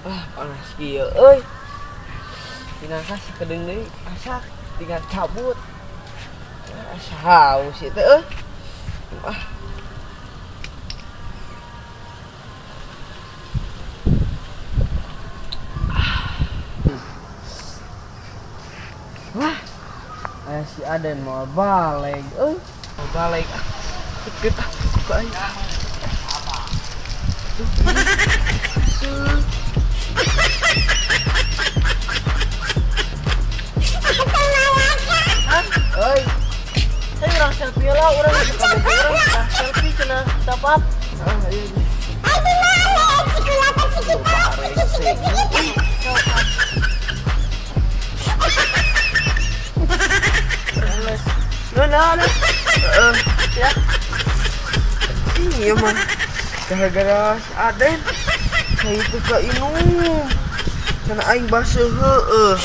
Ah, panas kieu euy. Pinangka sakedeung deui asak tinggal cabut. Asa haus ieu teh euy. Ah. Wah, aya si Aden mau balik euy. Mau balik ah. Deket ah, ka aing. Euy, Saya urang selfie lah, urang suka bobo urang nah, selfie cenah tap up. Ah, iya. Rese. Nah, nah, nah. Heeh. Ya. Iya mah. Gara-gara si Aden saya teu kainum. Cenah aing baseuh heueuh.